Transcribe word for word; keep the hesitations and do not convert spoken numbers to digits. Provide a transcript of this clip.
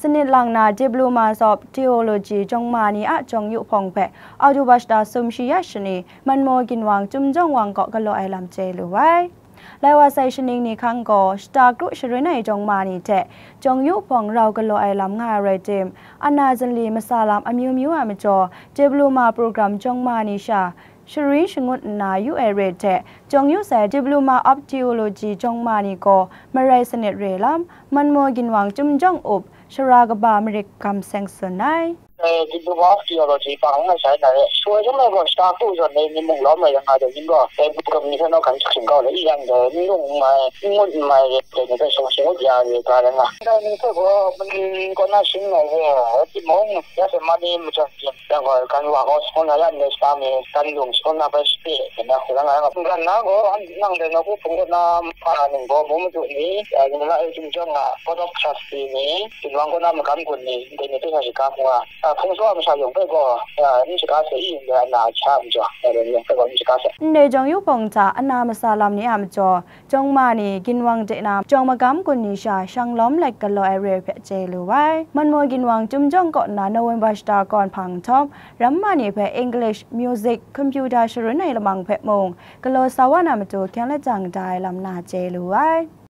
Sanit lang na Diploma of Theology jawng ma ni a jawng yu hpawng hpe October shata sum shi ya shani Manmaw Ginwang Chyum Jawng Wang kaw galaw ai lam chye lu ai. Lai wa sai shaning ni hkang gaw shata kru sharin ai jawng ma ni hte jawng yu hpawng rau galaw ai lam nga ai rai tim, ana zanli masa lam amyu myu a majaw Diploma program jawng ma ni sha sharin shangut nna yu ai re hte, jawng yu sai Diploma of Theology jawng ma ni gaw marai sanit re lam, Manmaw Ginwang Chyum Jawng Up, Shara Kaba Marit Gam Seng tsun ai. Diploma of Theology pang na sai na re. Shuwa jang mai gaw shata kru zawn dai ni mung lawm mai yang nga dai ning gaw, dai program ni hpe naw hkan shing kau le, i yang dai n lung n mai, n ngut n mai re, dai ni hpe shawng shangut ya re ga rai nga. Dai ni hpe gaw, mani kaw na shing ai re, timung, ya hte ma ni majawn pyin, yang gaw, kan wa gaw, saw na yan dai shata mi, kan lung saw na bai shape, dai na hku la nga yang, n-, gan na gaw, nang dai nawku hpung kaw na, hpa ning gaw, mu madu ni, ya, ni la e chyum jawng nga, Board of Trustee ni, Ginwang kaw na magam gun ni, dai ni hpe sha shaga hpung a, a, hpung shawa masha yawng hpe gaw, a, n shaga sai i, ndai ana a hkya majaw, ya, dai ni hpe gaw n shaga sai. Ndai jawng yu hpawng hta ana masa lam ni a majaw, jawng ma ni, Ginwang de na, jawng magam gun ni sha shang lawm let galaw ai re hpe chye lu ai. Manmaw Ginwang Chyum Jawng kaw na November shata kawn hpang nhtawm, ram ma ni hpe English, music, computer sharin ai lamang hpe mung, galaw sa wa na matu hkyen lajang da ai lam na chye lu ai.